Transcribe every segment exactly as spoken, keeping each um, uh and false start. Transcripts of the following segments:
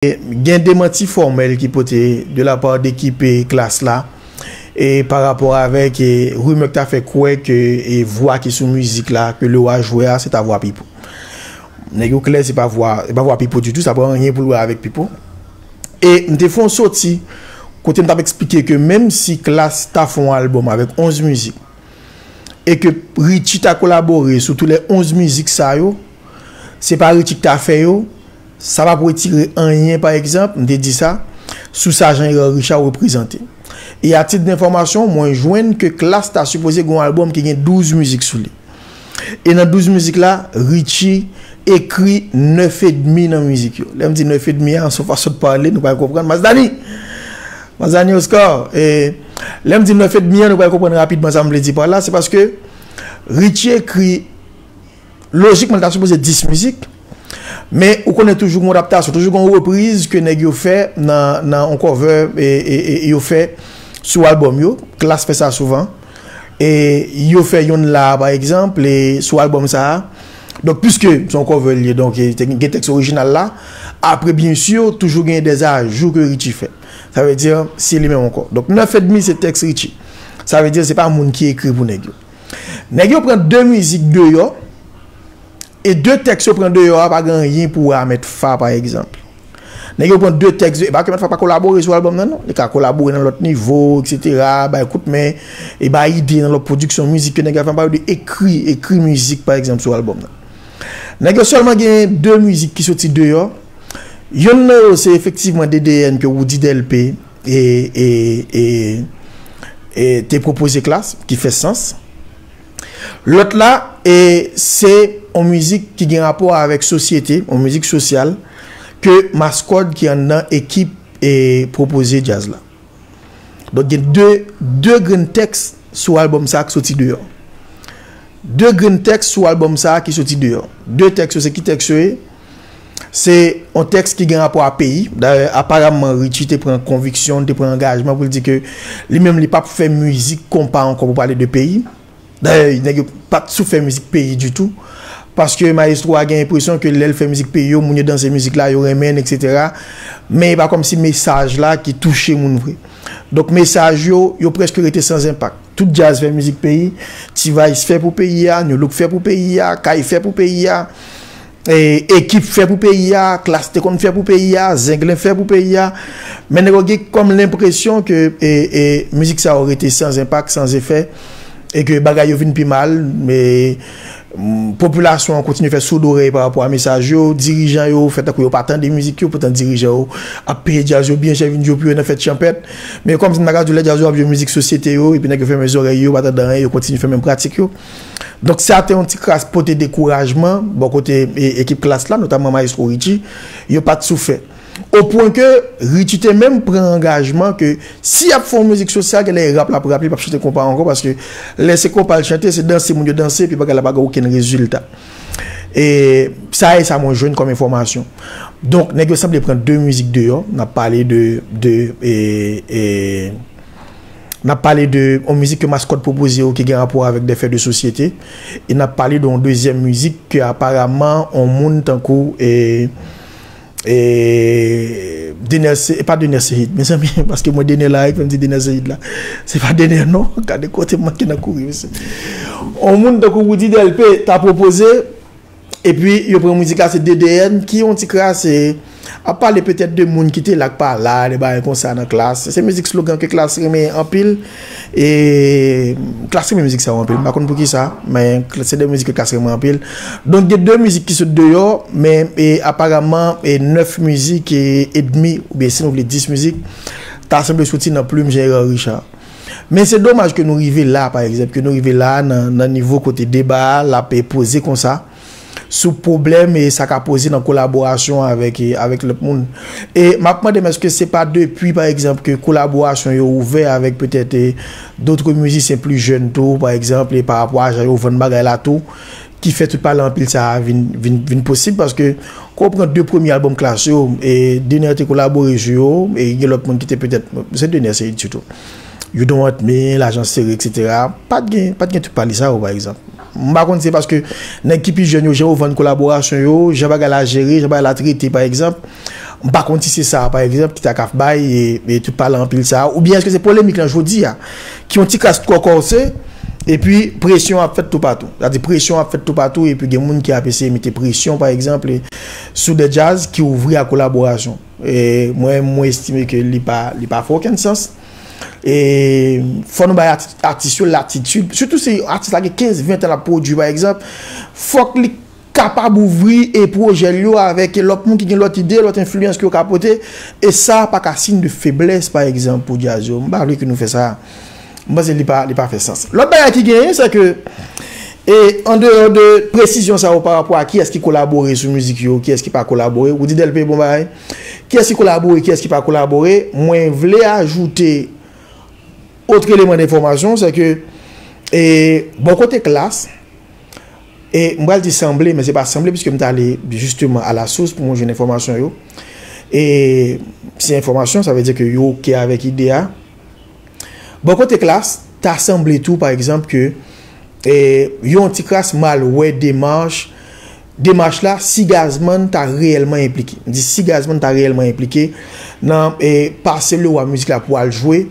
Gen demanti fòmèl ki pote de la part de ekip Klass la, e pa rapò avèk e, rimè k ta fè kwè ke e, vwa ki sou mizik la, ke Lewa jwe a, se ta vwa Pipo. Nèg yo klè, se pa vwa, se pa vwa Pipo ditou, sa pa anyen pou l wè avèk Pipo. E m te fè yon soti kote m t ap eksplike ke menm si Klass ta fè yon albòm avèk onz mizik, e ke Richie ta kolabore sou tou lè onz mizik sa yo, se pa Richie ki ta fè yo, sa p ap retire anyen, pa egzanp, m te di sa, sou sa Jean Hérard Richard reprezante. E a tit denfòmasyon, mwen jwenn ke Klass ta sipoze gen yon albòm ki gen douz mizik sou li. E nan douz mizik la, Richie ekri nèf edmi nan mizik yo. Lè m di nèf edmi a, se yon fason de pale, nou pral konprann. Masdani! Masdani Oscar, e, lè m di nèf edmi an, nou pral konprann rapidman sa m vle di pa la, se paske Richie ekri, lojikman, li ta sipoze dis mizik, men ou konnen toujou gen yon adaptasyon, toujou gen yon repriz ke nèg yo fè nan, nan yon cover e, e, e yo fè sou albòm yo. Klass fè sa souvan. E yo fè yonn la, pa egzanp, e sou albòm sa a. Donk, piske se yon cover li ye, donk, e, te gen tèks orijinal la. Apre, byen si, toujou gen de ajou ke Richie fè. Sa vle di, se li menm ankò. Donk, nèf edmi, se tèks Richie. Sa vle di, se pa moun ki ekri pou nèg yo. Nèg yo pran de mizik deyò, e de tèks yo pran deyò a pa gen anyen pou wè a Mèt Fa, pa egzanp. Nèg yo pran de tèks, e pa ke Mèt Fa pa kolabore sou albòm nan, non. Li ka kolabore nan lòt nivo, etsetera, bay kout men, e bay ide nan lòt pwodiksyon mizik ke nèg yo fè, m pale de ekri, ekri mizik, pa egzanp, sou albòm nan. Nèg yo sèlman gen de mizik ki soti deyò. Yonn nan yo, se efektivman D D N ke Roody Delpé e, e, e, e te pwopoze Klass, ki fè sans. Lòt la, e, se yon mizik ki gen rapò avèk sosyete, yon mizik sosyal, ke Mascòd ki anndan ekip e pwopoze djaz la. Donk, gen de, de grenn tèks sou albòm sa a ki soti deyò. De grenn tèks sou albòm sa a ki soti deyò. De tèks yo, se ki tèks yo ye? Se yon tèks ki gen rapò a peyi. Dayè, aparamman, Richie te pran konviksyon, te pran angajman pou l di ke li menm, li p ap fè mizik konpa ankò pou pale de peyi. Dayè, nèg yo pa t sou fè mizik peyi ditou. Paske mayestwo a gen enpresyon ke lè l fè mizik peyi yo, moun yo danse mizik la, yo renmen l, etsetera. Men e pa kòmsi mesaj la ki touche moun vre. Donk, mesaj yo, yo prèske rete san enpak. Tout djaz fè mizik peyi, T-Vice fè pou peyi a, Nu-Look fè pou peyi a, Kay fè pou peyi a, e, Ekip fè pou peyi a, Klass te konn fè pou peyi a, Zenglen fè pou peyi a. Men nèg yo gen kòm lenpresyon ke e, e, mizik sa yo rete san enpak, san efè, e ke bagay yo vin pi mal, men, mm, popilasyon an kontinye fè soud orèy pa rapò a mesaj yo, dirijan yo fè tankou yo pa tande mizik yo, poutan dirijan yo ap peye djaz yo byen chè, vin di yo pou yo nan fèt chanpèt. Men kòmsi m ta ka di w, lè djaz yo ap jwe mizik sosyete yo, epi nèg yo fèmen zòrèy yo, yo pa tande anyen, yo kontinye fè menm pratik yo. Donk, sa te yon ti kras pote dekourajman bò kote, e, ekip Klass la, notamman Mayestwo Richie, yo pa t sou fè. O pwen ke Richie te menm pran angajman ke si y ap fè yon mizik sosyal, genlè e rap l ap rap, li p ap chante konpa ankò, paske lè se konpa l chante, se danse moun yo danse, epi bagay la pa gen okenn rezilta. E sa e sa mwen jwenn kòm enfòmasyon. Donk, nèg yo sanble pran de mizik deyò, n ap pale de, de, e, e, n ap pale de yon mizik ke Mascòd pwopoze yo ki gen rapò avèk de fè de sosyete, e n ap pale de yon dezyèm mizik ke aparamman yon moun tankou, e, e, Dener Se-, e pa Dener Ceïd, mezanmi, paske mwen Dener la, e fè m di Dener Ceïd la. Se pa Dener, non. Gade kote m manke nan kouri, mesye. Yon moun tankou Roody Delpé ta pwopoze, epi yo pran mizik la, se D D N, ki yon ti kras, e, ap pale petèt de moun ki te la, k pa la, de bagay konsa nan Klass. Se mizik slogan ke Klass renmen anpil. E Klass renmen mizik sa yo anpil. M pa konn poukisa, men se de mizik ke Klass renmen anpil. Donk, gen de mizik ki sot deyò, men, e, aparamman, e, nèf mizik e, edmi, oubyen si nou vle dis mizik, ta sanble soti nan plim Jean Hérard Richard. Men se domaj ke nou rive la, pa egzanp, ke nou rive la nan, nan nivo kote deba a, l ap poze konsa. Sou pwoblèm e sa ka poze nan kolaborasyon avèk, e, avèk lòt moun. E m ap mande m èske se pa depi, pa egzanp, ke kolaborasyon yo ouvè avèk petèt, e, dòt mizisyen pli jèn tou, pa egzanp, e pa rapò a jan yo vann bagay la tou, ki fè tout pale anpil sa a vin, vin, vin posib, paske kan w pran de premye albòm Klass yo, e Dener te kolabore sou yo, e gen lòt moun ki te petèt, se Dener Ceïd sitou. You Don't Want Me, Lajan Sere, etsetera. Pa t gen, pa t gen tout pale sa yo, pa egzanp. M pa konn si se paske nèg ki pi jèn yo, jan yo vann kolaborasyon yo, jan bagay la jere, jan bagay la trete, pa egzanp, M pa konn si se sa, pa egzanp, ki ta ka bay e, e tout pale anpil sa, oubyen èske se polemik lan jodi a, ki yon ti kras twò kòse, epi presyon ap fèt toupatou. Sa di presyon ap fèt toupatou, epi gen moun ki ap eseye mete presyon, pa egzanp, sou de djaz ki ouvri a kolaborasyon. E mwen, mwen estime ke li pa, li pa fè okenn sans. E fò nou bay ati-, atis yo latitid. Sitou si atis la gen kenz, ven tan l ap pwodui, pa egzanp. Fòk li kapab ouvri e pwojè l yo avèk lòt moun ki gen lòt ide, lòt enfliyans ke yo ka pote. E sa pa ka siy de feblès, pa egzanp, pou djaz yo. M pa vle ke nou fè sa. M panse li pa, li pa fè sans. Lòt bagay ki genyen, se ke, e, an deyò de presizyon sa yo pa rapò a kiyès ki kolabore sou mizik yo, kiyès ki pa kolabore, ou di Delpe bon bagay. Kiyès ki kolabore, kiyès ki pa kolabore, mwen vle ajoute otre eleman denfòmasyon, se ke, e, bò kote Klass, e m pral di sanble, men se pa sanble, piske m t ale jisteman a la sous pou mwen jwenn enfòmasyon yo. E se enfòmasyon, sa vle di ke yo oke avèk ide a. Bò kote Klass, ta sanble tou, pa egzanp, ke, e, yo yon ti kras mal wè demach, demach la, si Gazman ta reyèlman enplike. M di si Gazman ta reyèlman enplike nan, e, pase lewa mizik la pou al jwe.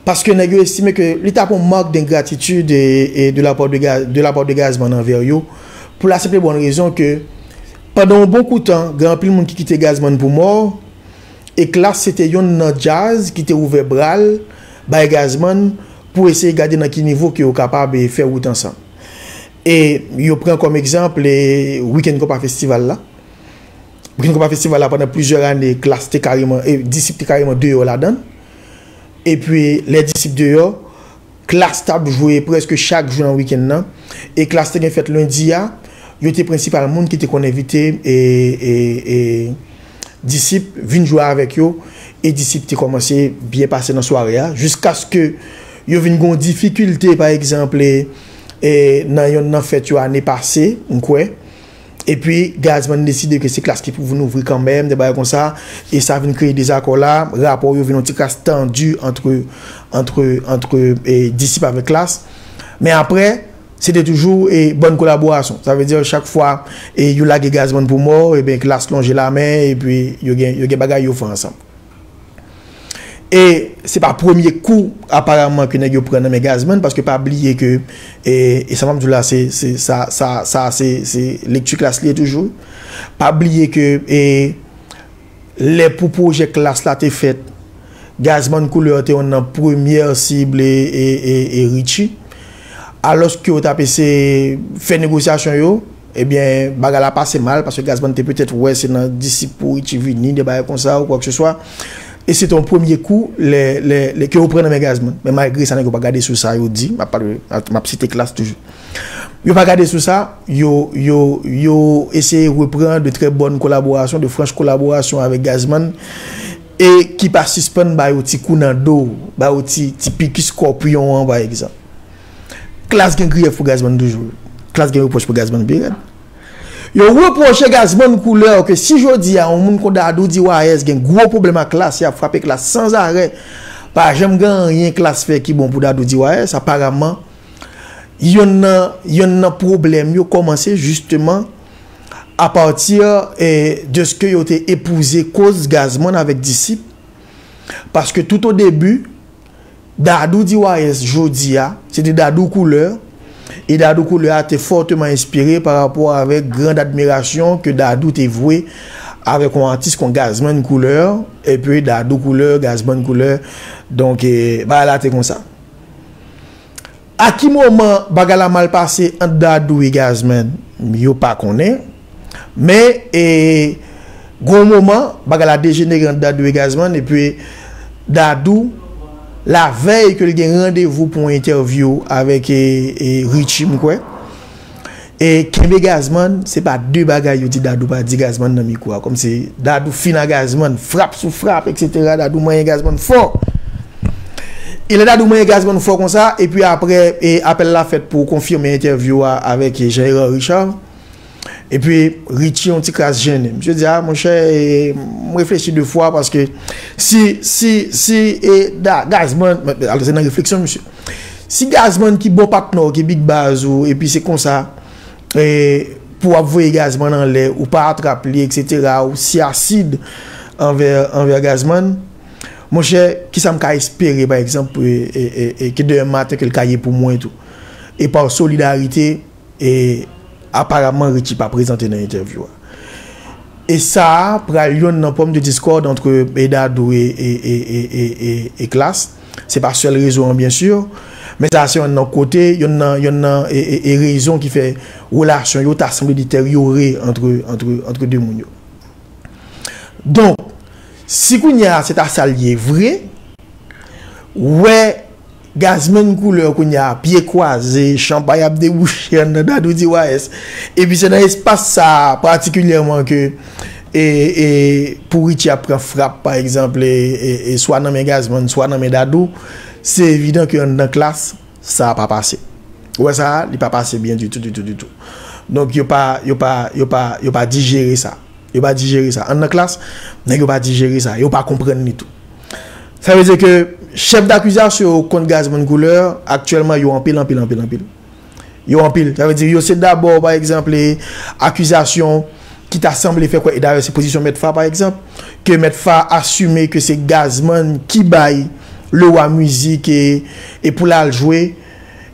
Paske nèg yo estime ke li ta pran mak dengratitid e, e de la part de Ga-, de la part de Gazman anvè yo. Pou la senp e bòn rezon ke pandan yon bon kou tan, gen anpil moun ki kite Gazman pou mò, e Klass se te yonn nan djaz ki te ouvè bra l bay Gazman pou eseye gade nan ki nivo ke yo kapab, e, fè wout ansanm. E yo pran kòm egzanp, e, Weekend Konpa Festival la. Weekend Konpa Festival la, pandan plizyè ane, Klass te kareman, e, Disip te kareman deyò ladan l. Epi, lè Disip deyò, Klass t ap jwe prèske chak jou nan wikenn nan. E Klass te gen fèt lendi a, yo te prensipal moun ki te konn envite, e, e, e, Disip vin jwe avèk yo. E Disip te kòmanse byen pase nan sware a, jiskaske yo vin gen yon difikilte, pa egzanp, e, e, nan yonn nan fèt yo ane pase, m kwè. Epi, Gazman deside ke se Klass ki pou vin ouvri kanmenm, de bagay konsa, e sa vin kreye dezakò la, rapò yo vin yon ti kras tandi antre, antre, antre, e, Disip avèk Klass. Men apre, se te toujou, e, bòn kolaborasyon. Sa vle di, chak fwa, e, yo lage Gazman pou mò, ebyen, Klass lonje lamen, epi yo gen, yo gen bagay yo fè ansanm. E se pa premye kou, aparaman, ke nèg yo pran nan men Gazman, paske pa bliye ke, e, e sa m ap di w la, se, se, sa, sa, sa, se, se lekti Klass li ye toujou. Pa bliye ke, e, lè pou pwojè Klass la te fèt, Gazman Couleur te yonn nan premyè sib e, e, e, e Richie. Alòske yo t ap eseye fè negosyasyon yo, ebyen, bagay la pase mal, paske Gazman te petèt wè se nan Disip pou Richie vini, de bagay konsa, ou kwakeseswa. E se te yon premye kou, lè, lè, lè, ke yo pran nan men Gazman. Men malgre sa, nèg yo pa gade sou sa yo di, m ap pale, m ap site Klass toujou. Yo pa gade sou sa, yo, yo, yo eseye reprann de trè bòn kolaborasyon, de franch kolaborasyon avèk Gazman, e ki pa sispann ba yo ti kou nan do, ba yo ti, ti piki skòpyon an, pa egzanp. Klass gen griyèf pou Gazman toujou. Klass gen repwòch pou Gazman pi rèd. Yo repwoche Gazman Couleur ke si jodi a yon moun kon Dadou D Y S gen gwo pwoblèm ak Klass, y ap frape Klass sanzarè, pa janm gen anyen Klass fè ki bon pou Dadou D Y S, aparaman, yonn nan, yonn nan pwoblèm yo kòmanse jisteman apati, e, de ske yo te epouze koz Gazman avèk Disip. Paske tout o debi, Dadou D Y S jodi a, se te Dadou Couleur, e Dadou Couleur a te fòteman enspire pa rapò avèk grand admirasyon ke Dadou te vwe avèk yon atis kon Gazman Couleur, epi Dadou Couleur, Gazman Couleur. Donk, e, bagay la te konsa. A ki moman bagay la mal pase ant Dadou e Gazman, yo pa konnen. Men, e, gon moman, bagay la dejenere ant Dadou e Gazman, epi Dadou, lavèy ke l gen randevou pou yon entèvyou avèk, e, e, Richie, m kwè, e, kenbe Gazman, se pa de bagay yo di Dadou pa di Gazman nan mikwo a. Kòmsi Dadou fin a Gazman, frap sou frap, etsetera. Dadou manyen Gazman fò. E lè Dadou manyen Gazman fò konsa, epi apre, e, apèl la fèt pou konfime entèvyou a avèk, e, Jean Hérard Richard. Epi Richie yon ti kras jennen. Misye di, a, monchè, e, m reflechi de fwa paske si, si, si, e, Da-, Gazman, alò se nan refleksyon misye. Si Gazman ki bon patnè w, ki big baz ou, epi se konsa, e, pou w ap voye Gazman anlè, ou pa atrap li, etsetera, ou si asid anvè, anvè Gazman, monchè, kisa m ka espere, pa egzanp, e, e, e, e, ke demen maten ke l ka ye pou mwen tou? E pa solidarite, e aparamman Richie pa prezante nan entèvyou a. E sa a pral yonn nan pòm de diskòd antre, e, Dadou e, e, e, e, e, e, e Klass. Se pa sèl rezon an, byen si, men sa se yonn nan kote, yonn nan, yonn nan, e, e, e rezon ki fè relasyon yo ta sanble deteryore antre, antre, antre de moun yo. Donk, si kounye a se ta sa l ye vre, wè Gazman Koulè kounye a, pye kwaze, chanpay ap debouche anndan Dadou D Y S. Epi se nan espas sa a patikilyèman ke, e, e, pou Richie ap pran frap, pa egzanp, e, e, e swa nan men Gazman, swa nan men Dadou, se evidan ke anndan Klass, sa a pa pase. Ou wè sa a, li pa pase byen ditou, ditou, ditou. Donk, yo pa, yo pa, yo pa, yo pa dijere sa. Yo pa dijere sa. Anndan Klass, nèg yo pa dijere sa. Yo pa konprann li tou. Sa vle di ke chèf dakizasyon yo kont Gazman Koulè, aktyèlman, yo anpil, anpil, anpil, anpil. Yo anpil. Sa vle di, yo se dabò, pa egzanp, e, akizasyon ki ta sanble fè kwè, e dayè se pozisyon Mèt Fa, pa egzanp, ke Mèt Fa asime ke se Gazman ki bay Lewa mizik e, e pou l al jwe,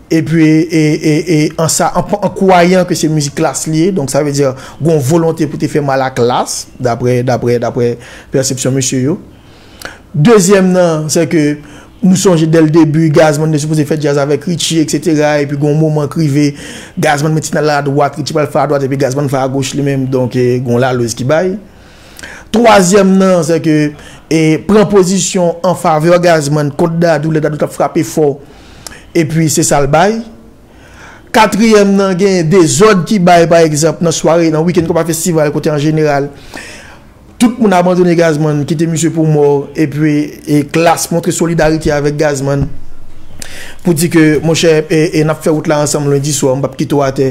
epi, e, e, e, an sa, an, an kwayan ke se mizik Klass li ye, donk sa vle di, gon volonte pou te fè mal a Klass, daprè, daprè, daprè pèsepsyon mesye yo. Dezyèm nan, se ke nou sonje dè l debi, Gazman te sipoze fè djaz avèk Richie, etsetera, epi gon moman k rive, Gazman mete nan ladwat, Richie pral fè adwat, epi Gazman fè agoch li menm, donk, e, gon laloz ki bay. Twazyèm nan, se ke, e, pran pozisyon an favè Gazman kont Dadou, lè Dadou t ap frape fò, epi se sa l bay. Katriyèm nan, gen dezòd ki bay, pa egzanp, nan sware, nan wikenn konpa festival, kote an jeneral, tout moun abandone Gazman, kite misye pou mò, epi, e, Klass montre solidarite avèk Gazman, pou di ke, monchè, e, e, n ap fè wout la ansanm lendi swa, m p ap kite w atè.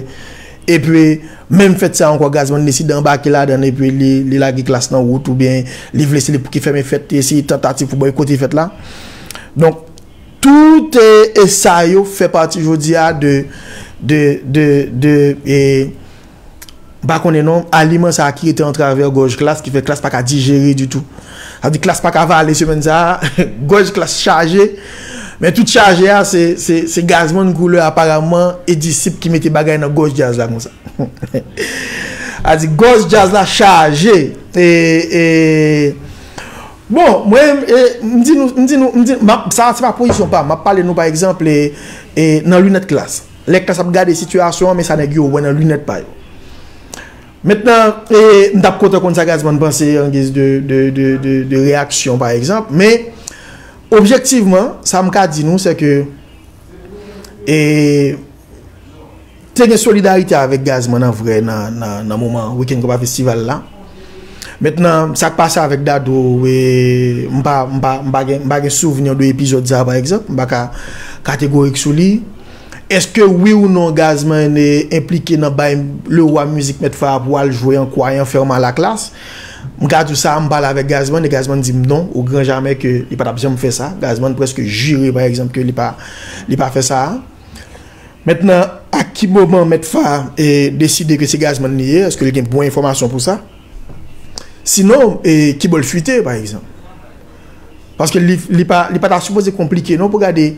Epi, menm fèt sa ankò, Gazman deside anbake ladan l, epi li, li lage Klass nan wout, oubyen li vle se li pou ki fèmen fèt, li eseye tantativ pou bòykote fèt la. Donk, tout, e, e sa yo fè pati jodi a de, de, de, de, e, m pa konnen non, aliman sa a ki rete antravè gòj Klass, ki fè Klass pa ka dijere ditou. Sa di Klass pa ka vale semèn sa a, gòj Klass chaje, men tout chaje a, se, se, se Gazman Koulè aparamman e disip ki mete bagay nan gòj djaz la konsa. Sa di gòj djaz la chaje, e, e, bon, mwen, e, m di nou, m di nou, m di, m ap, sa, se pa pozisyon pa m, m ap pale nou, pa egzanp, e, e, nan linèt Klass. Lè Klass ap gade sitiyasyon an, men sa nèg yo wè nan linèt pa yo. Mentnan, e, m t ap kontan konn sa Gazman panse an giz de, de, de, de, de reyaksyon, pa egzanp, men objektivman, sa m ka di nou, se ke, e, te gen solidarite avèk Gazman an vrè nan, nan, nan moman wikenn konpa festival la. Mentnan, sa k pase avèk Dadou, e, m pa, m pa, m pa gen, m pa gen souvni de epizòd sa, pa egzanp. M pa ka kategorik sou li. Èske wi ou non Gazman, e, enplike nan bay Lewa mizik Mèt Fa pou al jwe an kwayan fè mal a Klass? M ka di w sa, m pale avèk Gazman, e Gazman di m non, o gran jamè ke li pa t ap janm fè sa. Gazman prèske jire, pa egzanp, ke li pa, li pa fè sa. Mentnan, a ki moman Mèt Fa, e, deside ke se Gazman li ye? Èske li gen bon enfòmasyon pou sa? Sinon, e, ki bò l fite, pa egzanp? Paske li, li pa, li pa ta sipoze konplike non pou gade,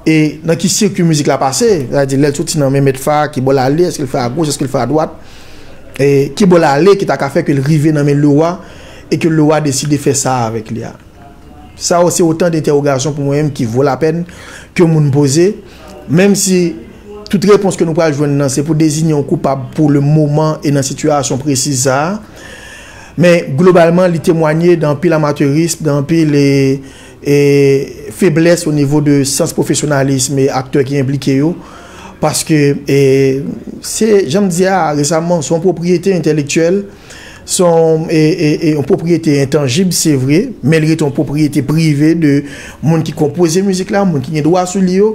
e, nan ki sirkwi mizik la pase. Sètadi, lè l soti nan men Mèt Fa, ki bò l ale, èske l fè agoch, èske l fè adwat, e, ki bò l ale ki ta ka fè ke l rive nan men Lewa, e ke Lewa deside fè sa avèk li a. Sa yo se otan de entèwogasyon pou mwen menm ki vo lapèn ke moun poze, menm si tout repons ke nou pral jwenn nan se pou deziye yon koupab pou le moman e nan sitiyasyon presiz sa a. Men globalman, li temwanye de anpil amatèrism, de anpil, e, e, feblès o nivo de sans pwofesyonalis e aktè ki enplike yo. Paske, e, se, jan m di a resaman, se yon pwopriyete entèlektyèl, se yon, e, e, e, yon pwopriyete entanjib, se vre, men li rete yon pwopriyete prive de moun ki konpoze mizik la, moun ki gen dwa sou li yo.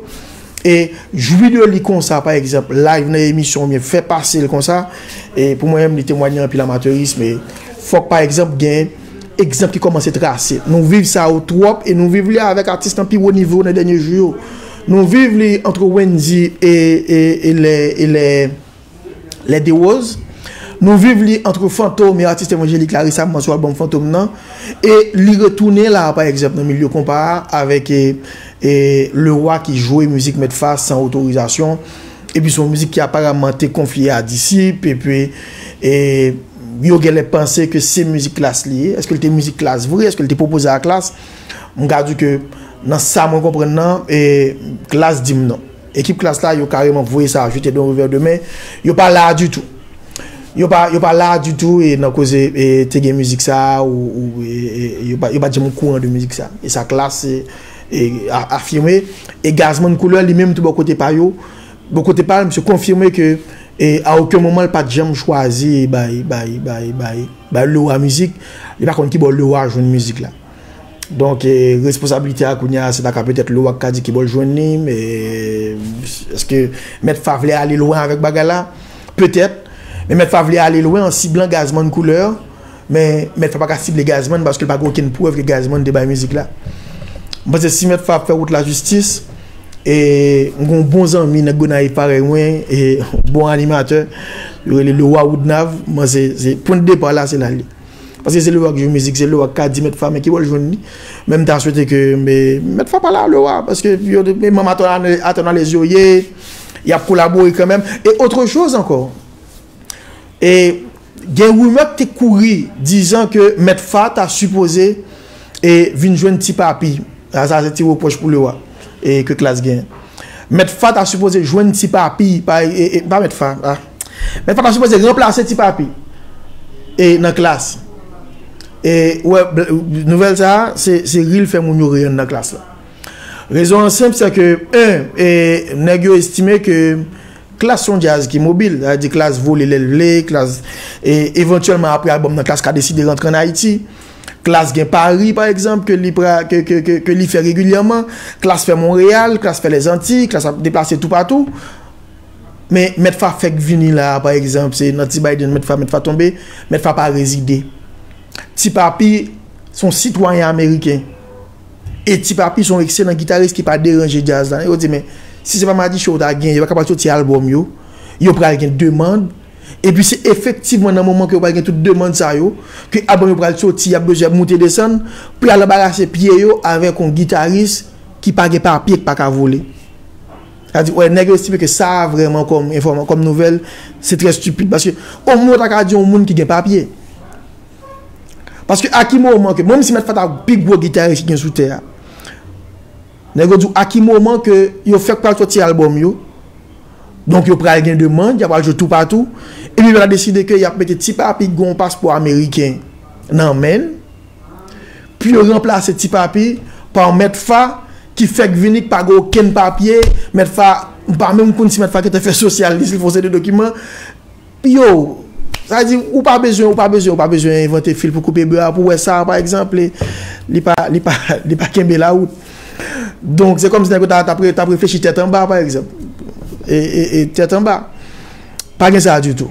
E jwi de li konsa, pa egzanp, live nan emisyon oubyen fè pase l konsa, e pou mwen menm, li temwanye anpil amatèrism. E fòk, pa egzanp, gen egzanp ki kòmanse trase. Nou viv sa yo twòp e nou viv li avèk atis nan pi wo nivo nan dènye jou yo. Nou viv li ant Wendy e, e, e lè, e lè, lè Derose. Nou viv li antre Fantom e atis evanjelik Larissa Mman sou albòm Fantom nan. E li retounen la, pa egzanp, nan milye konpa a, avèk e, e Lewa ki jwe mizik Mèt Fa san otorizasyon. Epi se yon mizik ki aparaman te konfye a Disip, epi e, yo genlè panse ke se mizik Klass li ye. Èske l te mizik Klass vre? Èske l te pwopoze a Klass? M ka di ke nan sa mwen konprann nan, e, Klass di m non. Ekip Klass la, yo kareman voye sa jete de yon revè de men. Yo pa la ditou. Yo pa, yo pa la ditou e nan koze e, te gen mizik sa ou, ou e, e, yo pa, yo pa janm okouran de mizik sa. E sa Klass e, e, a- afime. E Gazman Couleur li menm tou bò kote pa yo, bò kote pa l, misye konfime ke e, a okenn moman l pa t janm chwazi bay, bay, bay, bay, bay Lewa mizik. Li pa konn ki bò Lewa jwenn mizik la. Donk, e, responsablite a kounye a, se ta ka petèt Lewa k ka di ki bò l jwenn li, men èske Mèt Fa vle ale lwen avèk bagay la? Petèt. Men Mèt Fa vle ale lwen an siblan Gazman Couleur, men Mèt Fa pa ka sible Gazman paske l pa gen okenn prèv ke Gazman te bay mizik la. M panse si Mèt Fa ap fè wout lajistis, e m gen yon bon zanmi nan Gonayiv parèy mwen, e bon animatè, yo rele Lewa Woodnav, mwen se, se pwen de depa la, se la l ye. Paske se Lewa k jwe mizik, se Lewa k ka di Mèt Fa, men ki bò l jwenn li. Men m ta swete ke, men, Mèt Fa pale a Lewa, paske yo, men manm Atò Alèz yo ye, y ap kolabore kanmenm. E otre choz ankò, e gen rimè ki te kouri, dizan ke Mèt Fa ta sipoze e vin jwenn Ti Papi. A, sa se ti repwòch pou Lewa e ke Klass genyen. Mèt Fa ta sipoze jwenn Ti Papi, pa, e, e, pa Mèt Fa, a. Mèt Fa ta sipoze ranplase Ti Papi e nan Klass. E, wè, bl- nouvèl sa a, se, se ri l fè moun yo ri anndan Klass la. Rezon an senp, se ke, en, e, nèg yo estime ke Klass se yon djaz ki mobil, sa vle di Klass vole lè l vle, Klass, e, evantyèlman apre albòm nan, Klass ka deside rantre ann Ayiti. Klass gen Pari, pa egzanp, ke li, pra, ke, ke, ke, ke li fè regilyèman. Klass fè Monreyal, Klass fè Lèzantiy, Klass ap deplase toupatou. Men Mèt Fa fèk vini la, pa egzanp, se nan Ti Biden Mèt Fa, Mèt Fa tonbe, Mèt Fa pa rezide. Ti Papi se yon sitwayen ameriken. E Ti Papi se yon ekselan gitaris ki pa deranje djaz la. Yo di, men, si se pa Madichon yo ta genyen, yo pa kapab soti albòm yo. Yo pral gen demann. Epi se efektivman nan moman ke yo pral gen tout demann sa yo, ke albòm yo pral soti, y ap bezwen moute desann, pou y al anbarase pye yo avèk yon gitaris ki pa gen papye, ki pa ka vole. Sa di, wè, nèg yo estime ke sa a vrèman kòm enfòma-, kòm nouvèl, se trè estipid. Paske, omen w ta ka di yon moun ki gen papye. Paske a ki moman ke, menm si Mèt Fa ta pi gwo gitaris ki gen sou tè a, nèg yo di w a ki moman ke yo fèk pral soti albòm yo, donk yo pral gen demann, y ap pral jwe toupatou, epi yo ta deside ke y ap mete Ti Papi ki gen yon paspò ameriken nan men l, pou yo ranplase Ti Papi pa yon Mèt Fa ki fèk vini, ki pa gen okenn papye. Mèt Fa, m pa menm konn si Mèt Fa gentan fè sosyal li, si l fè yon seri de dokiman. Yo, sa di, ou pa bezwen, ou pa bezwen, ou pa bezwen envante fil pou koupe bè a, pou wè sa, pa egzanp, li, li pa, li pa, li pa kenbe lawout. Donk, se kòmsi nèg yo ta, ta, pre- ta reflechi tèt anba, pa egzanp. E, e, e tèt anba. Pa gen sa ditou.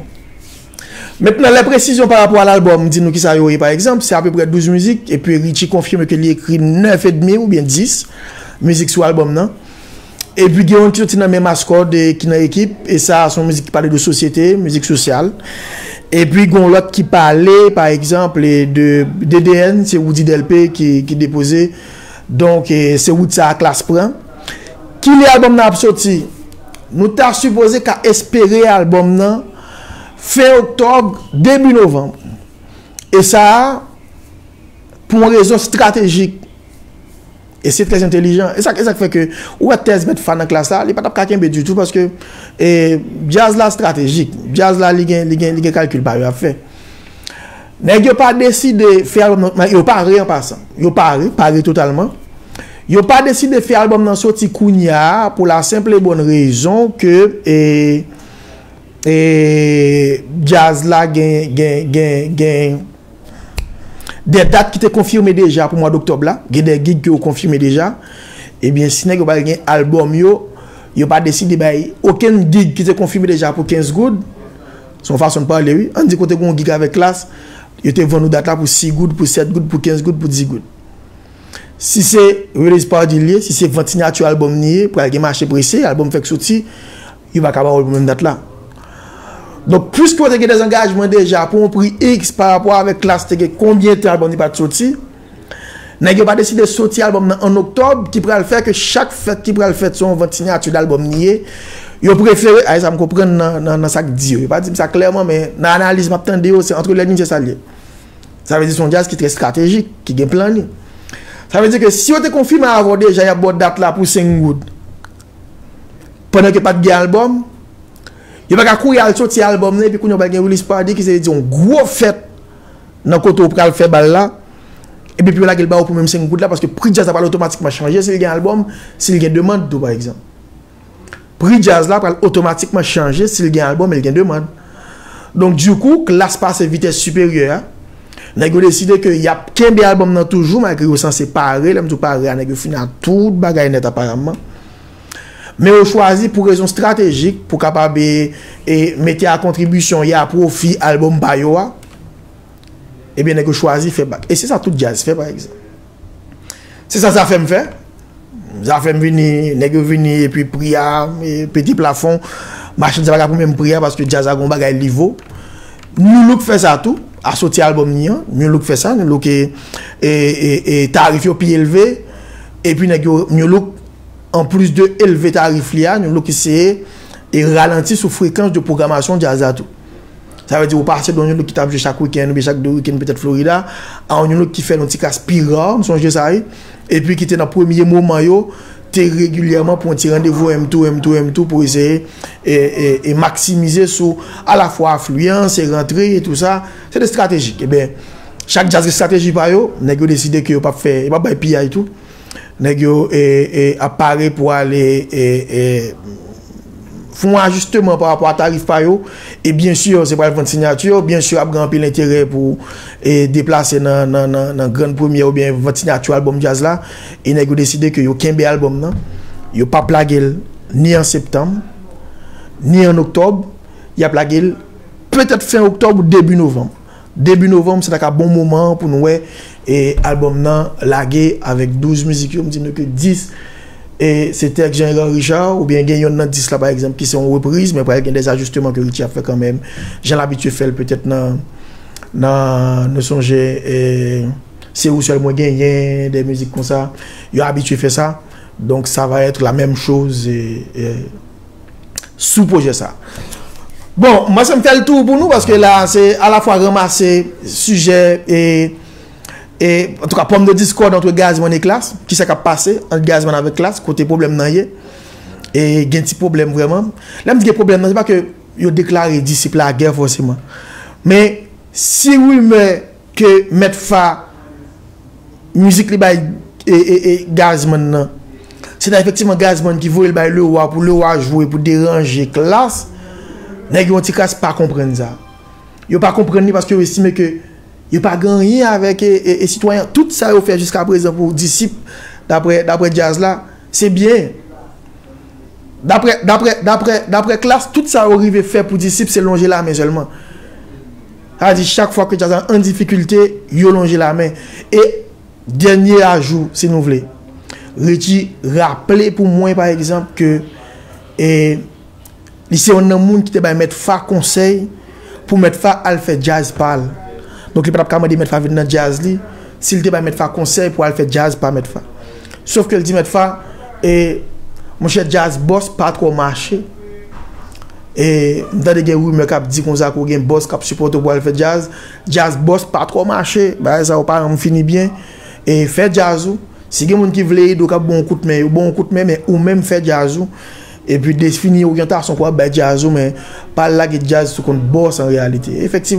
Mentnan, lè presizyon pa rapò a lalbòm, m di nou kisa yo ye, pa egzanp, se apeprè douz mizik, epi Richie konfime ke li ekri nèf edmi oubyen dis mizik sou albòm nan. Epi gen youn ki soti nan men Mascòd, e ki nan ekip, e sa a se yon mizik ki pale de sosyete, mizik sosyal. Epi gen yon lòt ki pale, pa egzanp, e de D D N, se Roody Delpé ki, ki depoze. Donk, e, se wout sa a Klass pran. Kilè albòm nan ap soti? Nou ta sipoze ka espere albòm nan fen oktòb, debi novanm. E sa a, pou yon rezon estratejik. E se trè entelijan. E sa, e sa k fè ke, ou wè tèz Mèt Fa nan Klass la, li pa t ap ka kenbe ditou, paske, e, djaz la estratejik. Djaz la, li gen, li gen, li gen kalkil pa yo ap fè. Nèg yo pa deside fè albòm nan, men yo pare an pasan. Yo pare, pare totalman. Yo pa deside fè albòm nan soti kounye a, pou la senp e bòn rezon ke, e, e, djaz la gen, gen, gen, gen de dat ki te konfime deja pou mwa doktòb la. Gen de gig ke yo konfime deja. Ebyen, si nèg yo pral gen albòm yo, yo pa deside bay okenn gig ki te konfime deja pou kenz goud. Se yon fason de pale, wi. Ann di kote gen yon gig avèk Klass, yo te vann ou dat la pou sis goud, pou sèt goud, pou kenz goud, pou dis goud. Si se release party li ye, si se vant sinyati albòm li ye, pral gen mache prese, albòm fèk soti, yo pa ka ba w l pou menm dat la. Donk, piske yo te gen dèzangajman deja pou yon pri X pa rapò avèk Klass te gen konbyen tan albòm li pa t soti, nèg yo pa deside soti albòm nan an oktòb, ki pral fè ke chak fèt ki pral fèt se yon vant siyati albòm li ye. Yo prefere, a, e sa m konprann nan, nan, nan sa k di yo. Yo pa di m sa klèman, men nan analiz m ap tande yo, se entre les lignes, se sa l ye. Sa vle di se yon djaz ki trè estratejik, ki gen plan li. Sa vle di ke si yo te konfime avè w deja, y ap ba w dat la pou senk goud. Pandan ke pa t gen albòm, yo pa ka kouri al soti albòm nan, epi kounye a w pral gen release party ki se di yon gwo fèt nan kote w pral fè bal la. Epi, epi yo lage l ba w pou menm senk goud la, paske pri djaz la pral otomatikman chanje si l gen albòm, si l gen demann tou, pa egzanp. Pri djaz la pral otomatikman chanje si l gen albòm e l gen demann. Donk, dikou, Klass pase vitès siperyè a. Nèg yo deside ke y ap kenbe albòm nan toujou, malgre yo sanse pare. Lè m di w pare a, nèg yo fini ak tout bagay nèt, aparamman. Men yo chwazi pou rezon estratejik, pou kapab, e, e, mete a kontribisyon e a pwofi albòm pa yo a. Ebyen, nèg yo chwazi fè bak. E se sa tout djaz fè, pa egzanp. Se sa Zafèm fè. Zafèm vini, nèg yo vini, epi pri a, e, pete plafon. Machann sa pa ka pran menm pri a, paske djaz la gon bagay li vo. Nu Look fè sa tou, a soti albòm ni an. Nu Look fè sa, Nu Look e, e, e, e tarif yo pi elve. Epi nèg yo, Nu Look, anplis de elve tarif li a, Nu Look eseye e ralanti sou frekans de pwogramasyon djaz la tou. Sa vle di ou pase de yon Nu Look ki t ap jwe chak wikenn oubyen chak de wikenn petèt Florida, a yon Nu Look ki fè l yon ti kras pi ra, m sonje sa wi. Epi ki te nan premye moman yo, te regilyèman pran ti randevou M two, M two, M two pou eseye e, e, e maksimize sou alafwa afliyans e rantre e tou sa. Se de estratejik. Ebyen, chak djaz gen estrateji pa yo, nèg yo deside ke yo p ap fè, yo p ap bay piyay tou. Nèg yo, e, e, ap pare pou ale, e, e, fè yon ajisteman pa rapò a tarif pa yo. E byen si, se pral vant siyati. Byen si, ap gen anpil enterè pou, e, deplase nan, nan, nan, nan grann premyè oubyen vant siyati albòm djaz la. E nèg yo deside ke yo kenbe albòm nan. Yo p ap lage l ni an septanm, ni an oktòb. Y ap lage l petèt fen oktòb ou debi novanm. Debi novanm, se ta ka bon moman an pou nou wè, e, albòm nan lage avèk douz mizik yo. M di nou ke dis, e, se tèks Jean Hérard Richard, oubyen gen yonn nan dis la, pa egzanp, ki se yon repriz, men pral gen dèzajisteman ke Richie ap fè kanmenm. Jan l abitye fè l petèt nan, nan, nou sonje, e, Se ou sèl mwen genyen, de mizik konsa. Yo abitye fè sa. Donc, ça va être la même chose, e, e, sou pwojè sa. Bon, mwen se m fè l tou pou nou, paske la, se alafwa ranmase sijè e, e, antouka, pòm de diskòd ant Gazman e Klass. Kisa k ap pase ant Gazman avèk Klass, kote pwoblèm nan ye. E gen ti pwoblèm vrèman. Lè m di gen pwoblèm nan, se pa ke yo deklare disip lagè fòseman. Men, si rimè ke Mèt Fa, mizik li bay, e, e, e, Gazman nan, se ta efektivman Gazman ki voye l bay Lewa pou Lewa jwe pou deranje Klass, nèg yo yon ti kras pa konprann sa. Yo pa konprann li paske yo estime ke yo pa gen anyen avèk, e, e, e, sitwayen. Tout sa yo fè jiska prezan pou disip, daprè, daprè djaz la, se byen. Daprè, daprè, daprè, daprè Klass, tout sa yo rive fè pou disip, se lonje lamen sèlman. Sa vle di, chak fwa ke djaz la an difikilte, yo lonje lamen. E dènye ajou, si nou vle, Richie raple pou mwen, pa egzanp, ke, e, li se yonn nan moun ki te bay Mèt Fa konsèy pou Mèt Fa al fè djaz pa l. Donk, li pa t ap ka mande Mèt Fa vin nan djaz li. Si l te bay Mèt Fa konsèy pou al fè djaz pa Mèt Fa. Sof ke l di Mèt Fa, e, monchè, djaz bòs pa twò mache. E, m tande gen rimè k ap di konsa ke w gen bòs k ap sipòte w pou al fè djaz. Djaz bòs pa twò mache. Bagay sa yo pa janm fini byen. E, fè djaz ou. Si gen moun ki vle ede w, k ap ba w yon kout men, yo ba w yon kout men, men ou menm fè djaz ou. Epi defini oryantasyon ke w ap bay djaz ou, men pa al lage djaz sou kont bòs an reyalite. Efektivman,